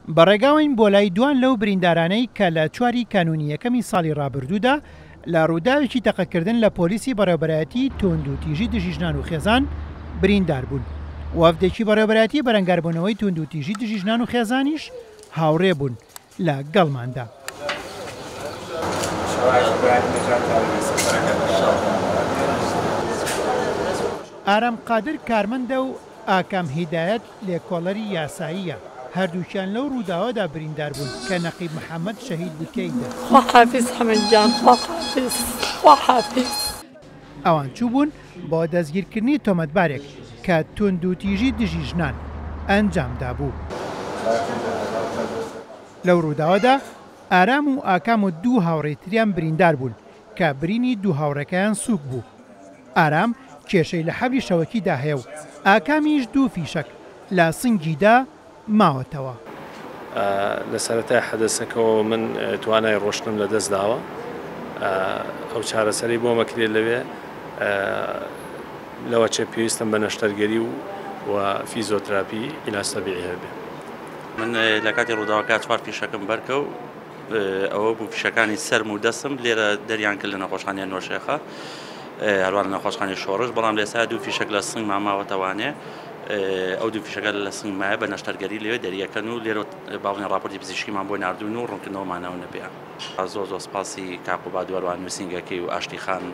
بەڕێگاوەین بۆ لای دوان لەو بریندارانەی کە لە چواری کانوونی یەکەمی ساڵی ڕابردوودا لە ڕووداوێکی تەقەکردن لە پۆلیسی بەڕێوەبەرایەتیی تووندوتیژی دژی ژنان و خێزان بریندار بوون. وەفدێکی بەڕێوەبەرایەتیی بەرەنگاربوونەوەی تووندوتیژی دژی ژنان و خێزانیش هاوڕێ بوون لە گەڵماندا. ئارام قادر کارمەندە و ئاکام هیدایەت لێکۆڵەری یاساییە، هەردووکیان لەو ڕووداوەدا بریندار بوون کە نەقیب محەمەد شەهید بوو تێیدا. خواحافیز حەمە گیان خواحافیز خواحافیز. ئەوان چووبوون بۆ دەستگیرکردنی تۆمەتبارێک کە توندوتیژی دژی ژنان ئەنجام دابوو. لەو ڕووداوەدا ئارام و ئاکام و دوو هاوڕێی تریان بریندار بوون کە برینی دوو هاوڕێکەیان سووک بوو. ئارام کێشەی لە حەبلی شەوەکیدا هەیە و ئاکامیش دوو فیشەک لە سنگیدا ماوەتەوە. لە سەرەتای حەدەسەکەوە من توانای ڕۆشتنم لە دەست داوە، ئەو چارەسەرەی بۆم ئەکرێت لەوێ لەوەچێ پێویستم بە نەشتەرگەری و و فیزۆتراپی عیلاج تەبیعی هەبێ. من لە کاتی ڕووداوەکە چوار فیشەکم بەرکەوت، ئەوە بوو فیشەکانی سەرم و دەستم لێرە دەریان کرد لە نەخۆشخانەی نۆشێخە هەروان لە نەخۆشخانەی شۆڕش، بەڵام لە ئێستا دوو فیشەک لە سنگما ماوەتەوانێ، ئەو دوو فیشەکە لە سنگ مایە بە نەشتەرگەری لەوێ دەریەکەن و لێرە باڵێن ڕاپۆرتی پزیشکیمان بۆ ناردوون و ڕوونکردنەوەمانەوە پێیان. زۆر زۆر سپاسی کاک قوباد و هەروان نووسینگەکەی و ئاشتی خان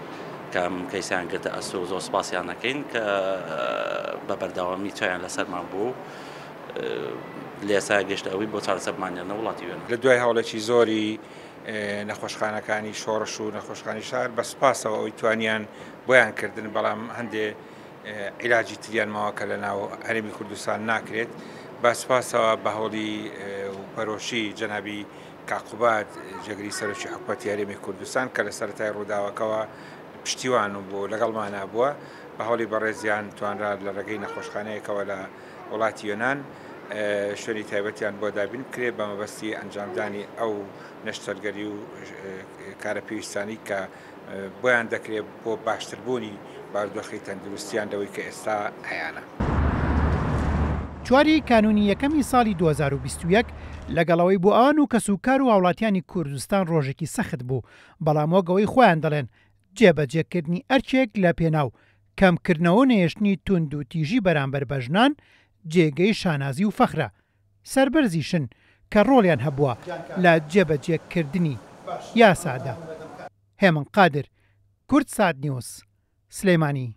کە ئەم کەیسیان گرتە ئەستۆ و زۆر سپاسیان ئەکەین کە بە بەردەوامی چاویان لەسەرمان بوو و لە ئێستا گەشتە ئەوەی بۆ چارەسەر بماننێرنە وڵاتی وێنە. لە دوای هەوڵێکی زۆری نەخۆشخانەکانی شۆڕش و نەخۆشخانەی شار بە سوپاسەوە ئەوەی توانیان بۆیان کردن، بەڵام هەندێ عیلاجی تریان ماوە کە لە ناو هەرێمی کوردستان ناکرێت. بە سوپاسەوە بە هەوڵی و پەرۆشی جەنابی کاک قوباد جێگری سەرۆکی حکومەتی هەرێمی کوردستان کە لە سەرەتای ڕووداوەکەوە پشتیوان و بۆ لەگەڵمانا بووە، بە هەوڵی بەڕێزیان توانرا لە ڕێگەی نەخۆشخانەیەکەوە لە وڵاتی یۆنان شوێنی تایبەتیان بۆ دابین بکرێت بە مەبەستی ئەنجامدانی ئەو نەشتەرگەری و کارە پێویستانەی کە بۆیان دەکرێت بۆ باشتربوونی بارودۆخی تەندروستیان لەوەی کە ئێستا هەیانە. چواری کانوونی یەکەمی ساڵی 2021، لەگەڵ ئەوەی بۆ ئەوان و کەسوکار و هاوڵاتیانی کوردستان ڕۆژێکی سەخت بوو، بەڵام وەک ئەوەی خۆیان دەڵێن جێبەجێکردنی ئەرکێک لە پێناو کەمکردنەوە و نەهێشتنی توندوتیژی بەرامبەر بە ژنان جێگەی شانازی و فەخرە، سەربەرزیشن کە ڕۆڵیان هەبووە لە جێبەجێکردنی یاسادا. هێمن قادر، کوردسات نیوز، سلێمانی.